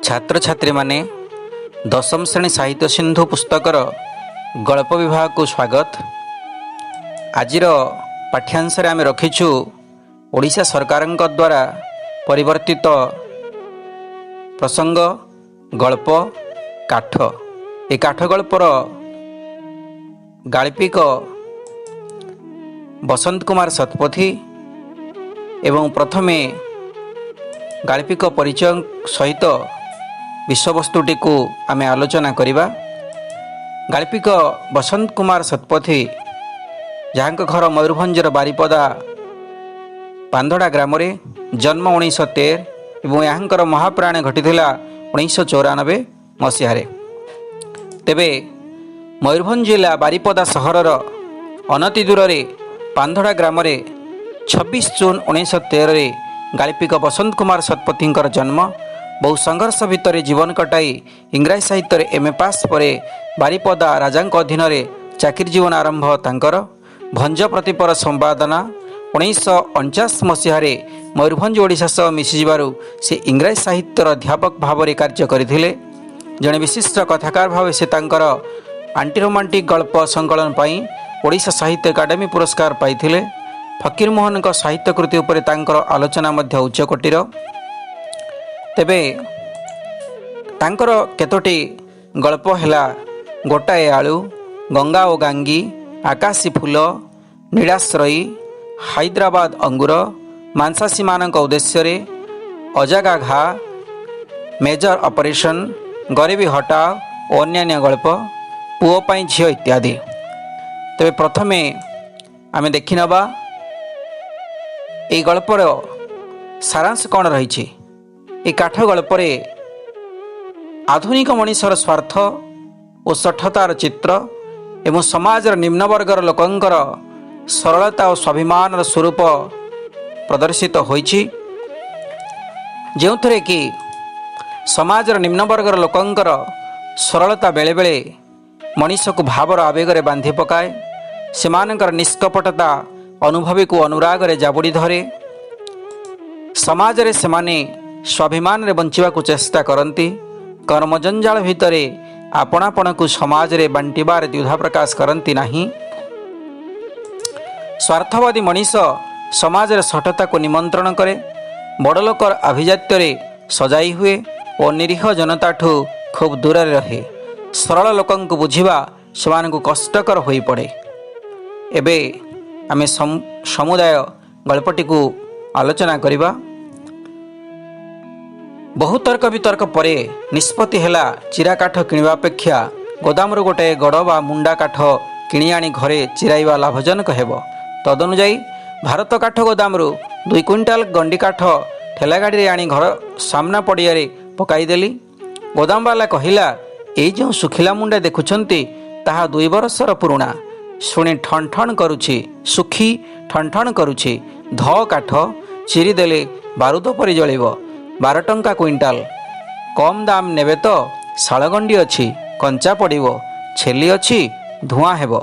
ଛାତ୍ରଛାତ୍ରୀମାନେ, ଦଶମ ଶ୍ରେଣୀ ସାହିତ୍ୟ ସିନ୍ଧୁ ପୁସ୍ତକର ଗଳ୍ପ ବିଭାଗକୁ ସ୍ୱାଗତ। ଆଜିର ପାଠ୍ୟାଂଶରେ ଆମେ ରଖିଛୁ ଓଡ଼ିଶା ସରକାରଙ୍କ ଦ୍ୱାରା ପରିବର୍ତ୍ତିତ ପ୍ରସଙ୍ଗ ଗଳ୍ପ କାଠ। ଏ କାଠ ଗଳ୍ପର ଗାଳ୍ପିକ ବସନ୍ତ କୁମାର ଶତପଥୀ ଏବଂ ପ୍ରଥମେ ଗାଳ୍ପିକ ପରିଚୟ ସହିତ ବିଷୟବସ୍ତୁଟିକୁ ଆମେ ଆଲୋଚନା କରିବା। ଗାଳ୍ପିକ ବସନ୍ତ କୁମାର ଶତପଥୀ, ଯାହାଙ୍କ ଘର ମୟୂରଭଞ୍ଜର ବାରିପଦା ପାନ୍ଧଡ଼ା ଗ୍ରାମରେ, ଜନ୍ମ 1913 ଏବଂ ଏହାଙ୍କର ମହାପ୍ରୟାଣ ଘଟିଥିଲା 1994 ମସିହାରେ। ତେବେ ମୟୂରଭଞ୍ଜ ଜିଲ୍ଲା ବାରିପଦା ସହରର ଅନତି ଦୂରରେ ପାନ୍ଧଡ଼ା ଗ୍ରାମରେ 26 ଜୁନ୍ 1913ରେ ଗାଳ୍ପିକ ବସନ୍ତ କୁମାର ଶତପଥୀଙ୍କର ଜନ୍ମ। ବହୁ ସଂଘର୍ଷ ଭିତରେ ଜୀବନ କଟାଇ ଇଂରାଜୀ ସାହିତ୍ୟରେ ଏମ୍ ଏ ପାସ୍ ପରେ ବାରିପଦା ରାଜାଙ୍କ ଅଧୀନରେ ଚାକିରି ଜୀବନ ଆରମ୍ଭ ତାଙ୍କର। ଭଞ୍ଜ ପ୍ରତିପର ସମ୍ପାଦନା। 1949 ମସିହାରେ ମୟୂରଭଞ୍ଜ ଓଡ଼ିଶା ସହ ମିଶିଯିବାରୁ ସେ ଇଂରାଜୀ ସାହିତ୍ୟର ଅଧ୍ୟାପକ ଭାବରେ କାର୍ଯ୍ୟ କରିଥିଲେ। ଜଣେ ବିଶିଷ୍ଟ କଥାକାର ଭାବେ ସେ ତାଙ୍କର ଆଣ୍ଟି ରୋମାଣ୍ଟିକ୍ ଗଳ୍ପ ସଂକଳନ ପାଇଁ ଓଡ଼ିଶା ସାହିତ୍ୟ ଏକାଡେମୀ ପୁରସ୍କାର ପାଇଥିଲେ। ଫକୀରମୋହନଙ୍କ ସାହିତ୍ୟକୃତି ଉପରେ ତାଙ୍କର ଆଲୋଚନା ମଧ୍ୟ ଉଚ୍ଚକୋଟୀର। ତେବେ ତାଙ୍କର କେତୋଟି ଗଳ୍ପ ହେଲା ଗୋଟାଏ ଆଳୁ, ଗଙ୍ଗା ଓ ଗାଙ୍ଗୀ, ଆକାଶୀ ଫୁଲ, ନୀଳାଶ୍ରୟୀ, ହାଇଦ୍ରାବାଦ ଅଙ୍ଗୁର, ମାଂସାଶୀମାନଙ୍କ ଉଦ୍ଦେଶ୍ୟରେ, ଅଜାଗା ଘା, ମେଜର ଅପରେସନ୍, ଗରିବୀ ହଟାଅ ଓ ଅନ୍ୟାନ୍ୟ ଗଳ୍ପ, ପୁଅ ପାଇଁ ଝିଅ ଇତ୍ୟାଦି। ତେବେ ପ୍ରଥମେ ଆମେ ଦେଖିନେବା ଏଇ ଗଳ୍ପର ସାରାଂଶ କ'ଣ ରହିଛି। ଏହି କାଠ ଗଳ୍ପରେ ଆଧୁନିକ ମଣିଷର ସ୍ୱାର୍ଥ ଓ ଶଠତାର ଚିତ୍ର ଏବଂ ସମାଜର ନିମ୍ନବର୍ଗର ଲୋକଙ୍କର ସରଳତା ଓ ସ୍ୱାଭିମାନର ସ୍ୱରୂପ ପ୍ରଦର୍ଶିତ ହୋଇଛି, ଯେଉଁଥିରେ କି ସମାଜର ନିମ୍ନବର୍ଗର ଲୋକଙ୍କର ସରଳତା ବେଳେବେଳେ ମଣିଷକୁ ଭାବର ଆବେଗରେ ବାନ୍ଧି ପକାଏ। ସେମାନଙ୍କର ନିଷ୍କପଟତା ଅନୁଭବୀକୁ ଅନୁରାଗରେ ଜାବୁଡ଼ି ଧରେ। ସମାଜରେ ସେମାନେ ସ୍ୱାଭିମାନରେ ବଞ୍ଚିବାକୁ ଚେଷ୍ଟା କରନ୍ତି। କର୍ମଜଞ୍ଜାଳ ଭିତରେ ଆପଣାପଣକୁ ସମାଜରେ ବାଣ୍ଟିବାରେ ଦ୍ୱିଧା ପ୍ରକାଶ କରନ୍ତି ନାହିଁ। ସ୍ୱାର୍ଥବାଦୀ ମଣିଷ ସମାଜରେ ଶଠତାକୁ ନିମନ୍ତ୍ରଣ କରେ, ବଡ଼ଲୋକର ଆଭିଜାତ୍ୟରେ ସଜାଇ ହୁଏ ଓ ନିରୀହ ଜନତାଠୁ ଖୁବ୍ ଦୂରରେ ରହେ। ସରଳ ଲୋକଙ୍କୁ ବୁଝିବା ସେମାନଙ୍କୁ କଷ୍ଟକର ହୋଇପଡ଼େ। ଏବେ ଆମେ ସମୁଦାୟ ଗଳ୍ପଟିକୁ ଆଲୋଚନା କରିବା। ବହୁ ତର୍କ ବିତର୍କ ପରେ ନିଷ୍ପତ୍ତି ହେଲା, ଚିରା କାଠ କିଣିବା ଅପେକ୍ଷା ଗୋଦାମରୁ ଗୋଟାଏ ଗଡ଼ ବା ମୁଣ୍ଡା କାଠ କିଣି ଆଣି ଘରେ ଚିରାଇବା ଲାଭଜନକ ହେବ। ତଦନୁଯାୟୀ ଭାରତ କାଠ ଗୋଦାମରୁ 2 କୁଇଣ୍ଟାଲ ଗଣ୍ଡି କାଠ ଠେଲାଗାଡ଼ିରେ ଆଣି ଘର ସାମ୍ନା ପଡ଼ିଆରେ ପକାଇଦେଲି। ଗୋଦାମବାଲା କହିଲା, "ଏଇ ଯେଉଁ ଶୁଖିଲା ମୁଣ୍ଡା ଦେଖୁଛନ୍ତି, ତାହା 2 ବରଷର ପୁରୁଣା। ଶୁଣି ଠଣ ଠଣ କରୁଛି, ଶୁଖି ଠଣ ଠଣ କରୁଛି। ଧ କାଠ, ଚିରିଦେଲେ ବାରୁଦ ପରି ଜଳିବ। 12 ଟଙ୍କା କୁଇଣ୍ଟାଲ। କମ୍ ଦାମ ନେବେ ତ ଶାଳଗଣ୍ଡି ଅଛି, କଞ୍ଚା ପଡ଼ିବ। ଛେଲି ଅଛି, ଧୂଆଁ ହେବ।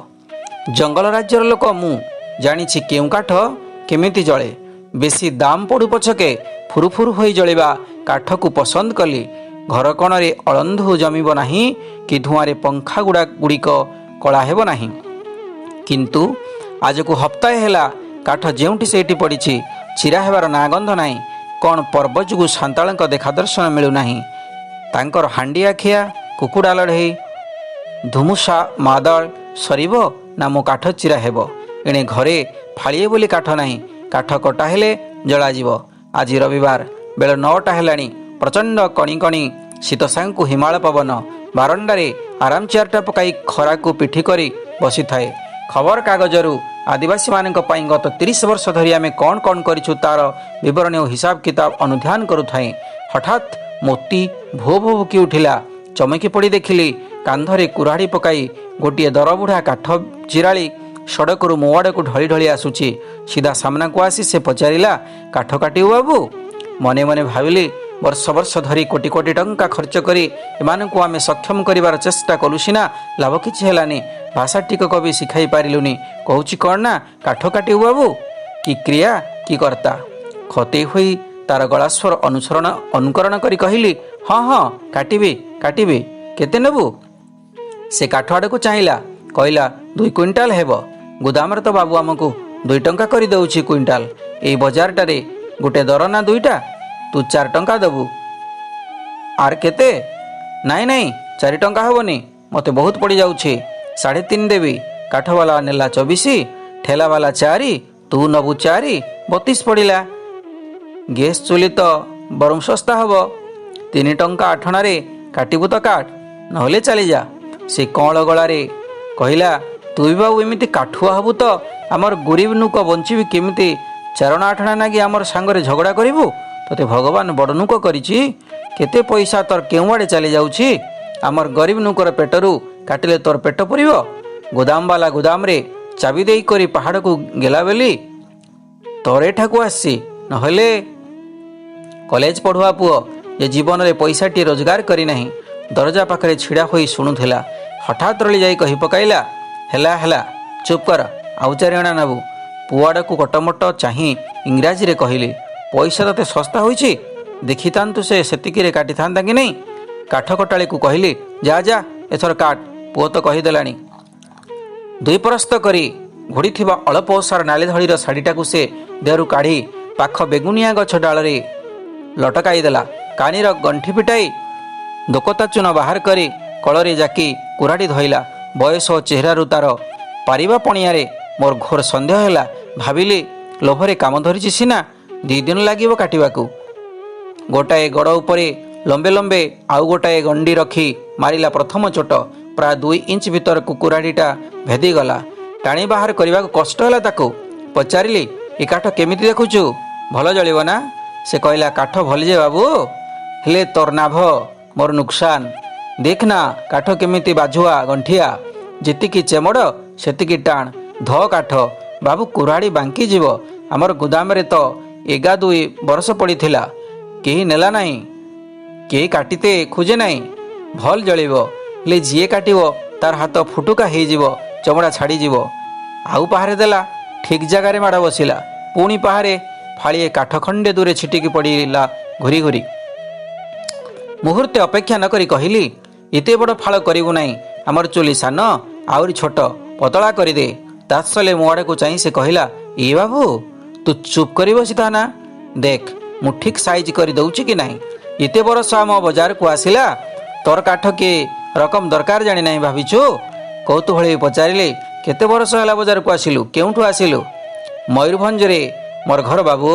ଜଙ୍ଗଲ ରାଜ୍ୟର ଲୋକ ମୁଁ, ଜାଣିଛି କେଉଁ କାଠ କେମିତି ଜଳେ। ବେଶୀ ଦାମ ପଡ଼ୁ ପଛକେ ଫୁରୁଫୁରୁ ହୋଇ ଜଳିବା କାଠକୁ ପସନ୍ଦ କଲି। ଘର କଣରେ ଅଳନ୍ଧୁ ଜମିବ ନାହିଁ କି ଧୂଆଁରେ ପଙ୍ଖା ଗୁଡ଼ିକ କଳା ହେବ ନାହିଁ। କିନ୍ତୁ ଆଜକୁ ହପ୍ତାଏ ହେଲା କାଠ ଯେଉଁଠି ସେଇଠି ପଡ଼ିଛି, ଚିରା ହେବାର ନାଁ ଗନ୍ଧ ନାହିଁ। କ'ଣ ପର୍ବ ଯୋଗୁଁ ସାନ୍ତାଳଙ୍କ ଦେଖା ଦର୍ଶନ ମିଳୁନାହିଁ? ତାଙ୍କର ହାଣ୍ଡିଆ ଖିଆ, କୁକୁଡ଼ା ଲଢ଼େଇ, ଧୁମୁସା ମାଦଳ ସରିବ ନା ମୋ କାଠ ଚିରା ହେବ? ଏଣେ ଘରେ ଫାଳିଏ ବୋଲି କାଠ ନାହିଁ। କାଠ କଟା ହେଲେ ଜଳାଯିବ। ଆଜି ରବିବାର। ବେଳ 9ଟା ହେଲାଣି। ପ୍ରଚଣ୍ଡ କଣି କଣି ଶୀତ ସାଙ୍ଗକୁ ହିମାଳ ପବନ। ବାରଣ୍ଡାରେ ଆରାମ ଚେୟାରଟା ପକାଇ ଖରାକୁ ପିଠି କରି ବସିଥାଏ। ଖବରକାଗଜରୁ ଆଦିବାସୀମାନଙ୍କ ପାଇଁ ଗତ 30 ବର୍ଷ ଧରି ଆମେ କ'ଣ କ'ଣ କରିଛୁ, ତାର ବିବରଣୀ ଓ ହିସାବ କିତାବ ଅନୁଧ୍ୟାନ କରୁଥାଏ। ହଠାତ୍ ମୋତି ଭୋ ଭୋ ଭୁକି ଉଠିଲା। ଚମକି ପଡ଼ି ଦେଖିଲି, କାନ୍ଧରେ କୁରାଢ଼ି ପକାଇ ଗୋଟିଏ ଦରବୁଢ଼ା କାଠ ଚିରାଳି ସଡ଼କରୁ ମୋ ଆଡ଼କୁ ଢଳି ଢଳି ଆସୁଛି। ସିଧା ସାମ୍ନାକୁ ଆସି ସେ ପଚାରିଲା, "କାଠ କାଟିବୁ ବାବୁ?" ମନେ ମନେ ଭାବିଲି, ବର୍ଷ ବର୍ଷ ଧରି କୋଟି କୋଟି ଟଙ୍କା ଖର୍ଚ୍ଚ କରି ଏମାନଙ୍କୁ ଆମେ ସକ୍ଷମ କରିବାର ଚେଷ୍ଟା କଲୁ ସିନା, ଲାଭ କିଛି ହେଲାନି। ଭାଷା ଟିକକ ବି ଶିଖାଇ ପାରିଲୁନି। କହୁଛି କ'ଣ ନା, "କାଠ କାଟିବୁ ବାବୁ?" କି କ୍ରିୟା, କି କର୍ତ୍ତା! ଖତେଇ ହୋଇ ତାର ଗଳାସ୍ୱର ଅନୁସରଣ ଅନୁକରଣ କରି କହିଲି, ହଁ ହଁ, କାଟିବି କାଟିବି, କେତେ ନେବୁ? ସେ କାଠ ଆଡ଼କୁ ଚାହିଁଲା, କହିଲା, 2 କୁଇଣ୍ଟାଲ ହେବ। ଗୋଦାମରେ ତ ବାବୁ ଆମକୁ 2 ଟଙ୍କା କରିଦେଉଛି କୁଇଣ୍ଟାଲ। ଏଇ ବଜାରଟାରେ ଗୋଟେ ଦର ନା ଦୁଇଟା? ତୁ 4 ଟଙ୍କା ଦେବୁ। ଆର୍ କେତେ? ନାଇଁ ନାଇଁ, 4 ଟଙ୍କା ହେବନି, ମୋତେ ବହୁତ ପଡ଼ିଯାଉଛି। 3.5 ଦେବି। କାଠବାଲା ନେଲା 24, ଠେଲାବାଲା 4, ତୁ ନେବୁ 4, 32 ପଡ଼ିଲା। ଗ୍ୟାସ୍ ଚୁଲି ତ ବରଂ ଶସ୍ତା ହେବ। 3 ଟଙ୍କା 8 ଅଣାରେ କାଟିବୁ ତ କାଟ, ନହେଲେ ଚାଲିଯା। ସେ କଅଁଳ ଗଳାରେ କହିଲା, ତୁ ବି ବାବୁ ଏମିତି କାଠୁଆ ହବୁ ତ ଆମର ଗରିବ ନୁକ ବଞ୍ଚିବି କେମିତି? ଚାରଣା ଆଠଣା ନାଗି ଆମର ସାଙ୍ଗରେ ଝଗଡ଼ା କରିବୁ? ତୋତେ ଭଗବାନ ବଡ଼ ନୁକ କରିଛି। କେତେ ପଇସା ତୋର କେଉଁଆଡ଼େ ଚାଲି ଯାଉଛି। ଆମର ଗରିବ ନୁକର ପେଟରୁ କାଟିଲେ ତୋର ପେଟ ପୁରିବ? ଗୋଦାମବାଲା ଗୋଦାମରେ ଚାବି ଦେଇକରି ପାହାଡ଼କୁ ଗେଲା ବୋଲି ତୋର ଏଠାକୁ ଆସିଛି, ନହେଲେ। କଲେଜ ପଢ଼ୁଆ ପୁଅ ଯେ ଜୀବନରେ ପଇସାଟିଏ ରୋଜଗାର କରିନାହିଁ, ଦରଜା ପାଖରେ ଛିଡ଼ା ହୋଇ ଶୁଣୁଥିଲା। ହଠାତ୍ ରଳି ଯାଇ କହି ପକାଇଲା, ହେଲା ହେଲା, ଚୁପ୍ କର, ଆଉ 4 ଅଣା ନେବୁ। ପୁଅ ଆଡ଼କୁ କଟମଟ ଚାହିଁ ଇଂରାଜୀରେ କହିଲି, ପଇସା ତୋତେ ଶସ୍ତା ହୋଇଛି? ଦେଖିଥାନ୍ତୁ ସେ ସେତିକିରେ କାଟିଥାନ୍ତା କି ନାହିଁ। କାଠ କଟାଳିକୁ କହିଲି, ଯା ଯା, ଏଥର କାଟ, ପୁଅ ତ କହିଦେଲାଣି। ଦୁଇ ପରସ୍ତ କରି ଘୋଡ଼ିଥିବା ଅଳପ ଓସାର ନାଲି ଧଡ଼ିର ଶାଢ଼ୀଟାକୁ ସେ ଦେହରୁ କାଢ଼ି ପାଖ ବେଗୁନିଆ ଗଛ ଡାଳରେ ଲଟକାଇ ଦେଲା। କାନିର ଗଣ୍ଠି ଫିଟାଇ ଦୋକତା ଚୂନ ବାହାର କରି କଳରେ ଜାକି କୁରାଢ଼ି ଧଇଲା। ବୟସ ଓ ଚେହେରାରୁ ତାର ପାରିବା ପଣିଆରେ ମୋର ଘୋର ସନ୍ଦେହ ହେଲା। ଭାବିଲି, ଲୋଭରେ କାମ ଧରିଛି ସିନା, 2 ଦିନ ଲାଗିବ କାଟିବାକୁ। ଗୋଟାଏ ଗଡ଼ ଉପରେ ଲମ୍ବେ ଲମ୍ବେ ଆଉ ଗୋଟାଏ ଗଣ୍ଡି ରଖି ମାରିଲା ପ୍ରଥମ ଚୋଟ। ପ୍ରାୟ 2 ଇଞ୍ଚ ଭିତରକୁ କୁରାଢ଼ିଟା ଭେଦିଗଲା। ଟାଣି ବାହାର କରିବାକୁ କଷ୍ଟ ହେଲା ତାକୁ। ପଚାରିଲି, ଏ କାଠ କେମିତି ଦେଖୁଛୁ, ଭଲ ଜଳିବ ନା? ସେ କହିଲା, କାଠ ଭଲ ଯେ ବାବୁ, ହେଲେ ତୋର ନାଭ ମୋର ନୁକସାନ। ଦେଖ ନା କାଠ କେମିତି ବାଝୁଆ ଗଣ୍ଠିଆ, ଯେତିକି ଚେମଡ଼ ସେତିକି ଟାଣ ଧ କାଠ। ବାବୁ, କୁରାଢ଼ି ବାଙ୍କି ଯିବ। ଆମର ଗୋଦାମରେ ତ ଏଗା 2 ବରଷ ପଡ଼ିଥିଲା, କେହି ନେଲା ନାହିଁ, କେହି କାଟିତେ ଖୋଜେ ନାହିଁ। ଭଲ ଜଳିବ, ହେଲେ ଯିଏ କାଟିବ ତାର ହାତ ଫୁଟୁକା ହେଇଯିବ, ଚମଡ଼ା ଛାଡ଼ିଯିବ। ଆଉ ପାହାରେ ଦେଲା, ଠିକ୍ ଜାଗାରେ ମାଡ଼ ବସିଲା। ପୁଣି ପାହାରେ, ଫାଳିଏ କାଠ ଖଣ୍ଡେ ଦୂରେ ଛିଟିକି ପଡ଼ିଲା ଘୁରି ଘୁରି। ମୁହୂର୍ତ୍ତେ ଅପେକ୍ଷା ନ କରି କହିଲି, ଏତେ ବଡ଼ ଫାଳ କରିବୁ ନାହିଁ, ଆମର ଚୁଲି ସାନ, ଆହୁରି ଛୋଟ ପତଳା କରିଦେ। ତାତ୍ସଲେ ମୋ ଆଡ଼କୁ ଚାହିଁ ସେ କହିଲା, ଏ ବାବୁ, ତୁ ଚୁପ୍ କରି ବସିଥା ନା, ଦେଖ ମୁଁ ଠିକ୍ ସାଇଜ୍ କରି ଦଉଛି କି ନାହିଁ। ଏତେ ବରଷ ଆମ ବଜାରକୁ ଆସିଲା, ତୋର କାଠ କି ରକମ ଦରକାର ଜାଣି ନାହିଁ ଭାବିଛୁ? କୌତୂହଳୀ ପଚାରିଲି, କେତେ ବରଷ ହେଲା ବଜାରକୁ ଆସିଲୁ, କେଉଁଠୁ ଆସିଲୁ? ମୟୂରଭଞ୍ଜରେ ମୋର ଘର ବାବୁ,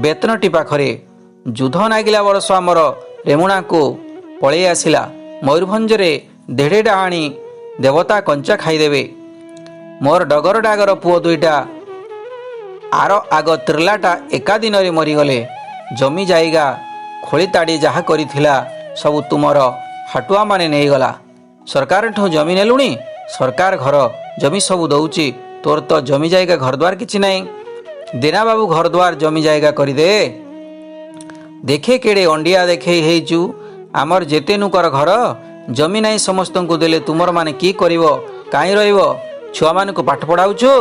ବେତନଟି ପାଖରେ। ଯୁଦ୍ଧ ନାଗିଲା ବରଷ ଆମର ରେମୁଣାକୁ ପଳେଇ ଆସିଲା। ମୟୂରଭଞ୍ଜରେ ଦେଢ଼େ ଡାହାଣୀ ଦେବତା କଞ୍ଚା ଖାଇଦେବେ। ମୋର ଡଗର ଡାଗର ପୁଅ ଦୁଇଟା ଆର ଆଗ ତ୍ରିଲାଟା ଏକା ଦିନରେ ମରିଗଲେ। ଜମି ଜାଇଗା ଖୋଳି ତାଡ଼ି ଯାହା କରିଥିଲା ସବୁ ତୁମର ହାଟୁଆମାନେ ନେଇଗଲା। ସରକାରଠୁ ଜମି ନେଲୁଣି? ସରକାର ଘର ଜମି ସବୁ ଦଉଛି, ତୋର ତ ଜମି ଜାଇଗା ଘରଦ୍ୱାର କିଛି ନାହିଁ। ଦେନା ବାବୁ, ଘରଦ୍ୱାର ଜମି ଜାଇଗା କରିଦେ। ଦେଖେ କେଡ଼େ ଅଣ୍ଡିଆ ଦେଖେଇ ହେଇଛୁ। ଆମର ଯେତେ ନୁକର ଘର ଜମି ନାହିଁ ସମସ୍ତଙ୍କୁ ଦେଲେ ତୁମର ମାନେ କି କରିବ, କାହିଁ ରହିବ? ଛୁଆମାନଙ୍କୁ ପାଠ ପଢ଼ାଉଛୁ?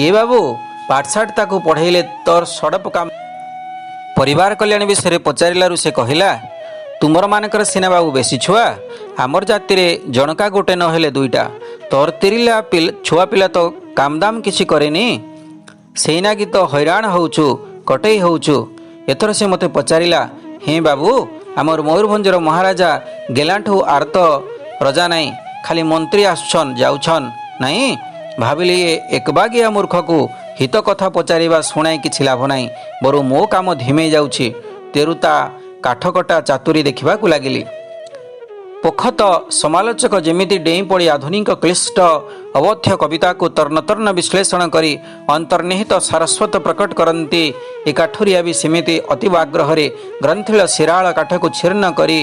ଏ ବାବୁ, ପାଠଶାଠ ତାକୁ ପଢ଼େଇଲେ ତୋର ସଡ଼ପ କାମ। ପରିବାର କଲ୍ୟାଣ ବିଷୟରେ ପଚାରିଲାରୁ ସେ କହିଲା, ତୁମର ମାନଙ୍କର ସିନା ବାବୁ ବେଶୀ ଛୁଆ, ଆମର ଜାତିରେ ଜଣକା ଗୋଟେ ନହେଲେ ଦୁଇଟା। ତୋର ତିରିଲା ଛୁଆ ପିଲା ତ କାମଦାମ କିଛି କରେନି, ସେଇନାଗି ତ ହଇରାଣ ହଉଛୁ, କଟେଇ ହଉଛୁ। ଏଥର ସେ ମୋତେ ପଚାରିଲା, ହେଁ ବାବୁ, ଆମର ମୟୂରଭଞ୍ଜର ମହାରାଜା ଗେଲାଠୁ ଆର ତ ରଜା ନାହିଁ, ଖାଲି ମନ୍ତ୍ରୀ ଆସୁଛନ୍ ଯାଉଛନ୍ ନାହିଁ? ଭାବିଲି, ଏ ଏକବାଗିଆ ମୂର୍ଖକୁ ହିତ କଥା ପଚାରିବା ଶୁଣାଇ କିଛି ଲାଭ ନାହିଁ, ବରଂ ମୋ କାମ ଧିମେଇ ଯାଉଛି। ତେରୁ ତା କାଠକଟା ଚାତୁରୀ ଦେଖିବାକୁ ଲାଗିଲି। ପୋଖତ ସମାଲୋଚକ ଯେମିତି ଡେଇଁ ପଡ଼ି ଆଧୁନିକ କ୍ଲିଷ୍ଟ ଅବୋଧ୍ୟ କବିତାକୁ ତନ୍ନ ତନ୍ନ ବିଶ୍ଳେଷଣ କରି ଅନ୍ତର୍ନିହିତ ସାରସ୍ୱତ ପ୍ରକଟ କରନ୍ତି, ଏ କାଠୁରିଆ ବି ସେମିତି ଅତୀବ ଆଗ୍ରହରେ ଗ୍ରନ୍ଥିଳ ଶିରାଳ କାଠକୁ ଛିନ୍ନ କରି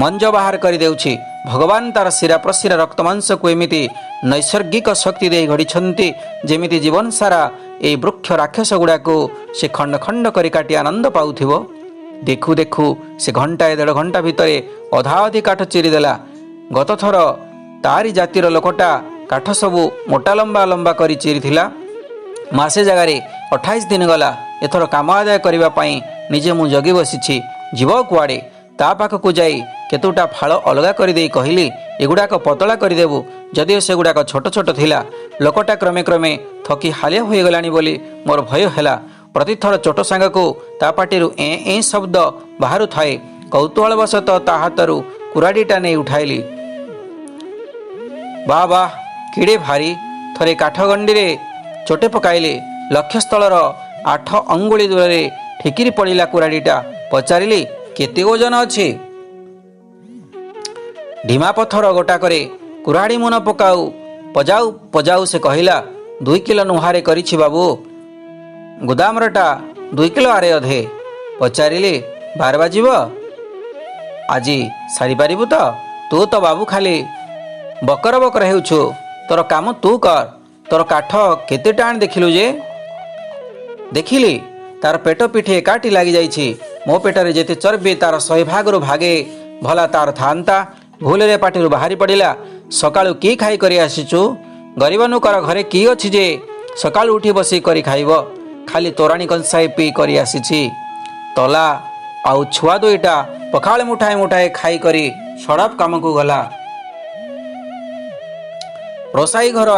ମଞ୍ଜ ବାହାର କରିଦେଉଛି। ଭଗବାନ ତାର ଶିରା ପ୍ରଶିରା ରକ୍ତମାଂସକୁ ଏମିତି ନୈସର୍ଗିକ ଶକ୍ତି ଦେଇ ଗଢ଼ିଛନ୍ତି, ଯେମିତି ଜୀବନ ସାରା ଏଇ ବୃକ୍ଷ ରାକ୍ଷସ ଗୁଡ଼ାକୁ ସେ ଖଣ୍ଡ ଖଣ୍ଡ କରି କାଟି ଆନନ୍ଦ ପାଉଥିବ। ଦେଖୁ ଦେଖୁ ସେ ଘଣ୍ଟାଏ ଦେଢ଼ ଘଣ୍ଟା ଭିତରେ ଅଧା ଅଧି କାଠ ଚିରିଦେଲା। ଗତଥର ତାରି ଜାତିର ଲୋକଟା କାଠ ସବୁ ମୋଟା ଲମ୍ବା ଲମ୍ବା କରି ଚିରିଥିଲା, ମାସେ ଜାଗାରେ 28 ଦିନ ଗଲା। ଏଥର କାମ ଆଦାୟ କରିବା ପାଇଁ ନିଜେ ମୁଁ ଜଗି ବସିଛି। ଯିବ କୁଆଡ଼େ? ତା ପାଖକୁ ଯାଇ କେତୋଟା ଫାଳ ଅଲଗା କରିଦେଇ କହିଲି, ଏଗୁଡ଼ାକ ପତଳା କରିଦେବୁ। ଯଦିଓ ସେଗୁଡ଼ାକ ଛୋଟ ଛୋଟ ଥିଲା। ଲୋକଟା କ୍ରମେ କ୍ରମେ ଥକି ହାଲିଆ ହୋଇଗଲାଣି ବୋଲି ମୋର ଭୟ ହେଲା। ପ୍ରତିଥର ଚୋଟ ସାଙ୍ଗକୁ ତା ପାଟିରୁ ଏଁ ଏଁ ଶବ୍ଦ ବାହାରୁଥାଏ। କୌତୂହଳବଶତଃ ତା ହାତରୁ କୁରାଢ଼ୀଟା ନେଇ ଉଠାଇଲି। ବା ବା, କେଡ଼େ ଭାରୀ! ଥରେ କାଠଗଣ୍ଡିରେ ଚୋଟେ ପକାଇଲି। ଲକ୍ଷ୍ୟସ୍ଥଳର 8 ଅଙ୍ଗୁଳି ଦୂରରେ ଠିକିରି ପଡ଼ିଲା କୁରାଢ଼ୀଟା। ପଚାରିଲି, କେତେ ଓଜନ ଅଛି? ଢିମା ପଥର ଗୋଟାକରେ କୁରାଢ଼ୀ ମୁନ ପକାଉ ପଜାଉ ପଜାଉ ସେ କହିଲା, 2 କିଲୋ ନୁହାରେ କରିଛି ବାବୁ। ଗୋଦାମରଟା 2 କିଲୋ ଆରେ ଅଧେ। ପଚାରିଲି, 12 ବାଜିବ, ଆଜି ସାରିପାରିବୁ ତ? ତୁ ତ ବାବୁ ଖାଲି ବକର ବକର ହେଉଛୁ। ତୋର କାମ ତୁ କର। ତୋର କାଠ କେତେ ଟାଣ ଦେଖିଲୁ ଯେ? ଦେଖିଲି, ତାର ପେଟ ପିଠି ଏକାଠି ଲାଗିଯାଇଛି। ମୋ ପେଟରେ ଯେତେ ଚର୍ବି, ତାର 100 ଭାଗରୁ ଭାଗେ ଭଲା ତାର ଥାନ୍ତା। ଭୁଲରେ ପାଟିରୁ ବାହାରି ପଡ଼ିଲା, ସକାଳୁ କି ଖାଇ କରି ଆସିଛୁ? ଗରିବ ନୁକର ଘରେ କି ଅଛି ଯେ ସକାଳୁ ଉଠି ବସି କରି ଖାଇବ? ଖାଲି ତୋରାଣୀ କଂସାଏ ପିଇ କରି ଆସିଛି। ତଲା ଆଉ ଛୁଆ ଦୁଇଟା ପଖାଳ ମୁଠାଏ ମୁଠାଏ ଖାଇ କରି ସଡ଼ପ କାମକୁ ଗଲା। ରୋଷାଇ ଘର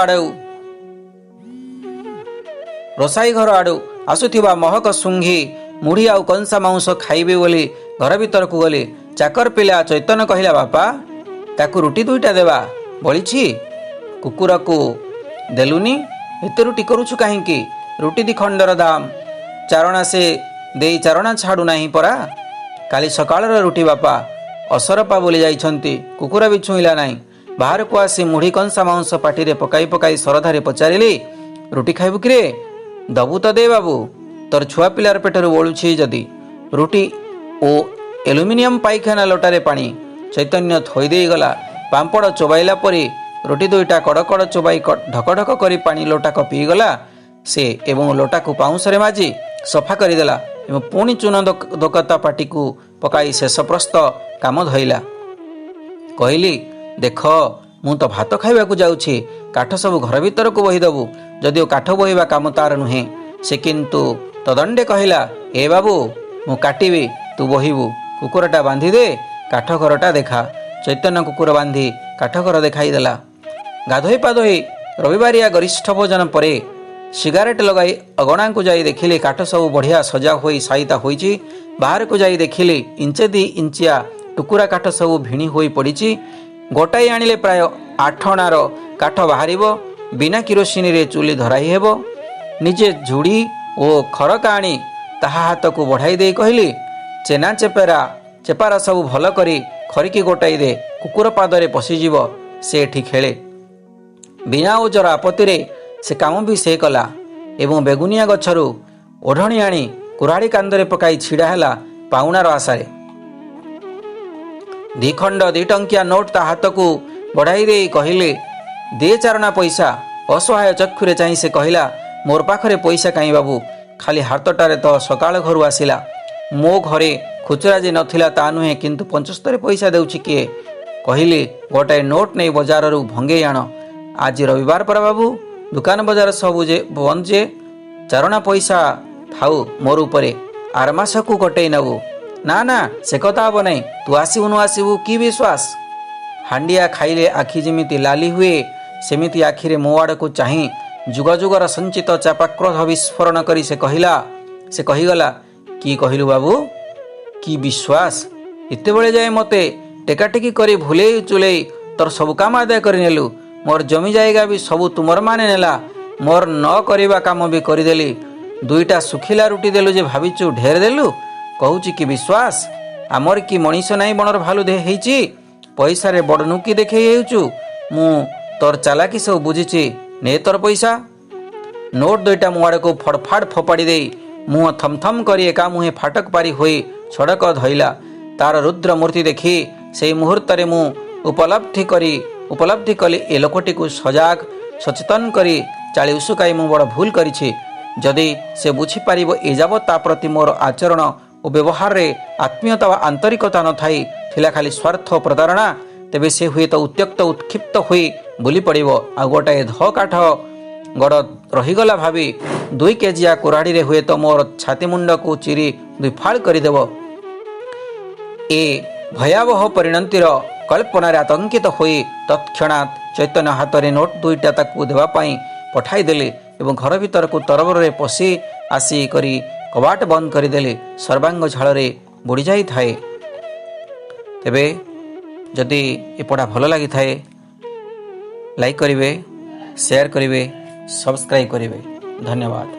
ଆଡ଼ୁ ଆସୁଥିବା ମହକ ଶୁଙ୍ଘି ମୁଢ଼ି ଆଉ କଂସା ମାଉଁସ ଖାଇବି ବୋଲି ଘର ଭିତରକୁ ଗଲି। ଚାକର ପିଲା ଚୈତନ୍ୟ କହିଲା, ବାପା, ତାକୁ ରୁଟି ଦୁଇଟା ଦେବା, ବଳିଛି। କୁକୁରକୁ ଦେଲୁନି? ଏତେ ରୁଟି କରୁଛୁ କାହିଁକି? ରୁଟି ଦି ଖଣ୍ଡର ଦାମ ଚାରଣା ସେ ଦେଇ ଚାରଣା ଛାଡ଼ୁ ନାହିଁ ପରା। କାଲି ସକାଳର ରୁଟି ବାପା ଅସରପା ବୋଲି ଯାଇଛନ୍ତି, କୁକୁର ବି ଛୁଇଁଲା ନାହିଁ। ବାହାରକୁ ଆସି ମୁଢ଼ି କଂସା ମାଉଁସ ପାଟିରେ ପକାଇ ପକାଇ ଶରଧାରେ ପଚାରିଲି, ରୁଟି ଖାଇବୁ କିରେ? ଦବୁ ତ ଦେ ବାବୁ, ତୋର ଛୁଆ ପିଲାର ପେଟରୁ ବଳୁଛି ଯଦି। ରୁଟି ଓ ଆଲୁମିନିୟମ ପାଇଖାନା ଲୋଟାରେ ପାଣି ଚୈତନ୍ୟ ଥୋଇ ଦେଇଗଲା। ପାମ୍ପଡ଼ ଚୋବାଇଲା ପରି ରୁଟି ଦୁଇଟା କଡ଼ କଡ଼ ଚୋବାଇ ଢକ ଢକ କରି ପାଣି ଲୋଟାକ ପିଇଗଲା ସେ ଏବଂ ଲୋଟାକୁ ପାଉଁଶରେ ମାଜି ସଫା କରିଦେଲା ଏବଂ ପୁଣି ଚୂନ ଦୋକତା ପାଟିକୁ ପକାଇ ଶେଷ ପ୍ରସ୍ତ କାମ ଧଇଲା। କହିଲି, ଦେଖ, ମୁଁ ତ ଭାତ ଖାଇବାକୁ ଯାଉଛି, କାଠ ସବୁ ଘର ଭିତରକୁ ବୋହିଦେବୁ। ଯଦିଓ କାଠ ବୋହିବା କାମ ତାର ନୁହେଁ, ସେ କିନ୍ତୁ ତଦଣ୍ଡେ କହିଲା, ଏ ବାବୁ, ମୁଁ କାଟିବି, ତୁ ବୋହିବୁ। କୁକୁରଟା ବାନ୍ଧିଦେ, କାଠ ଘରଟା ଦେଖା। ଚୈତନ୍ୟ କୁକୁର ବାନ୍ଧି କାଠ ଘର ଦେଖାଇଦେଲା। ଗାଧୋଇ ପାଧୋଇ ରବିବାରିଆ ଗରିଷ୍ଠ ଭୋଜନ ପରେ ସିଗାରେଟ୍ ଲଗାଇ ଅଗଣାକୁ ଯାଇ ଦେଖିଲି, କାଠ ସବୁ ବଢ଼ିଆ ସଜା ହୋଇ ସାଇତା ହୋଇଛି। ବାହାରକୁ ଯାଇ ଦେଖିଲି, ଇଞ୍ଚେ 2 ଇଞ୍ଚିଆ ଟୁକୁରା କାଠ ସବୁ ଭିଣି ହୋଇ ପଡ଼ିଛି। ଗୋଟାଇ ଆଣିଲେ ପ୍ରାୟ 8 ଅଣାର କାଠ ବାହାରିବ। ବିନା କିରୋସିନିରେ ଚୁଲି ଧରାଇ ହେବ। ନିଜେ ଝୁଡ଼ି ଓ ଖରକା ଆଣି ତାହା ହାତକୁ ବଢ଼ାଇ ଦେଇ କହିଲି, ଚେନା ଚେପେରା ଚେପାରା ସବୁ ଭଲ କରି ଖରିକି ଗୋଟାଇ ଦେ, କୁକୁର ପାଦରେ ପଶିଯିବ, ସେ ଏଠି ଖେଳେ। ବିନା ଓଜର ଆପତ୍ତିରେ ସେ କାମ ବି ସେ କଲା ଏବଂ ବେଗୁନିଆ ଗଛରୁ ଓଢ଼ଣୀ ଆଣି କୁରାଢ଼ୀ କାନ୍ଧରେ ପକାଇ ଛିଡ଼ା ହେଲା ପାଉଣାର ଆଶାରେ। ଦି ଖଣ୍ଡ 2 ଟଙ୍କିଆ ନୋଟ ତା ହାତକୁ ବଢ଼ାଇ ଦେଇ କହିଲେ, ଦେ ଚାରଣା ପଇସା। ଅସହାୟ ଚକ୍ଷୁରେ ଚାହିଁ ସେ କହିଲା, ମୋର ପାଖରେ ପଇସା କାହିଁ ବାବୁ? ଖାଲି ହାତଟାରେ ତ ସକାଳ ଘରୁ ଆସିଲା। ମୋ ଘରେ ଖୁଚୁରା ଯେ ନଥିଲା ତା ନୁହେଁ, କିନ୍ତୁ 75 ପଇସା ଦେଉଛି କିଏ? କହିଲି, ଗୋଟାଏ ନୋଟ ନେଇ ବଜାରରୁ ଭଙ୍ଗେଇ ଆଣ। ଆଜି ରବିବାର ପରା ବାବୁ, ଦୋକାନ ବଜାର ସବୁ ଯେ ବନ୍ଦ ଯେ। ଚାରଣା ପଇସା ଥାଉ ମୋର ଉପରେ, ଆର ମାସକୁ କଟେଇ ନେବୁ। ନା ନା, ସେ କଥା ହେବ ନାହିଁ। ତୁ ଆସିବୁ ନ ଆସିବୁ କି ବିଶ୍ୱାସ? ହାଣ୍ଡିଆ ଖାଇଲେ ଆଖି ଯେମିତି ଲାଲି ହୁଏ, ସେମିତି ଆଖିରେ ମୋ ଆଡ଼କୁ ଚାହିଁ ଯୁଗ ଯୁଗର ସଞ୍ଚିତ ଚାପାକ୍ରୋଧ ବିସ୍ଫୋରଣ କରି ସେ କହିଗଲା, କି କହିଲୁ ବାବୁ? କି ବିଶ୍ୱାସ? ଏତେବେଳେ ଯାଏ ମୋତେ ଟେକାଟେକି କରି ଭୁଲେଇ ଚୁଲେଇ ତୋର ସବୁ କାମ ଆଦାୟ କରିନେଲୁ। ମୋର ଜମି ଜାଗା ବି ସବୁ ତୁମର ମାନେ ନେଲା। ମୋର ନ କରିବା କାମ ବି କରିଦେଲି। ଦୁଇଟା ଶୁଖିଲା ରୁଟି ଦେଲୁ ଯେ ଭାବିଛୁ ଢେର ଦେଲୁ। କହୁଛି କି ବିଶ୍ୱାସ? ଆମର କି ମଣିଷ ନାହିଁ, ବଣର ଭାଲୁ ହେଇଛି? ପଇସାରେ ବଡ଼ ନୁକି ଦେଖେଇ ହେଉଛୁ। ମୁଁ ତୋର ଚାଲାକି ସବୁ ବୁଝିଛି। ନେ ତୋର ପଇସା। ନୋଟ ଦୁଇଟା ମୋ ଆଡ଼କୁ ଫଡ଼ଫାଡ଼ ଫୋପାଡ଼ି ଦେଇ ମୁହଁ ଥମଥମ କରି ଏକା ମୁହେଁ ଫାଟକ ପାରି ହୋଇ ସଡ଼କ ଧଇଲା। ତାର ରୁଦ୍ର ମୂର୍ତ୍ତି ଦେଖି ସେଇ ମୁହୂର୍ତ୍ତରେ ମୁଁ ଉପଲବ୍ଧି କଲି, ଏ ଲୋକଟିକୁ ସଜାଗ ସଚେତନ କରି ଚାଳି ଉସୁକାଇ ମୁଁ ବଡ଼ ଭୁଲ କରିଛି। ଯଦି ସେ ବୁଝିପାରିବ ଏ ଯାବତ୍ ତା ପ୍ରତି ମୋର ଆଚରଣ ଓ ବ୍ୟବହାରରେ ଆତ୍ମୀୟତା ବା ଆନ୍ତରିକତା ନଥାଇ ଥିଲା ଖାଲି ସ୍ୱାର୍ଥ ଓ ପ୍ରତାରଣା, ତେବେ ସେ ହୁଏତ ଉତ୍ତ୍ୟକ୍ତ ଉତ୍କ୍ଷିପ୍ତ ହୋଇ ବୁଲି ପଡ଼ିବ। ଆଉ ଗୋଟାଏ ଧ କାଠ ଗଡ଼ ରହିଗଲା ଭାବି 2 କେଜିଆ କୁରାଢ଼ୀରେ ହୁଏତ ମୋର ଛାତି ମୁଣ୍ଡକୁ ଚିରି ଦୁଇ ଫାଳ କରିଦେବ। ଏ ଭୟାବହ ପରିଣତିର କଳ୍ପନାରେ ଆତଙ୍କିତ ହୋଇ ତତ୍କ୍ଷଣାତ୍ ଚୈତନ୍ୟ ହାତରେ ନୋଟ୍ ଦୁଇଟା ତାକୁ ଦେବା ପାଇଁ ପଠାଇଦେଲି ଏବଂ ଘର ଭିତରକୁ ତରବରରେ ପଶି ଆସି କରି କବାଟ ବନ୍ଦ କରିଦେଲି। ସର୍ବାଙ୍ଗ ଝାଳରେ ବୁଡ଼ି ଯାଇଥାଏ। ତେବେ ଯଦି ଏ ପଢ଼ା ଭଲ ଲାଗିଥାଏ, ଲାଇକ୍ କରିବେ, ସେୟାର କରିବେ, ସବସ୍କ୍ରାଇବ୍ କରିବେ। ଧନ୍ୟବାଦ।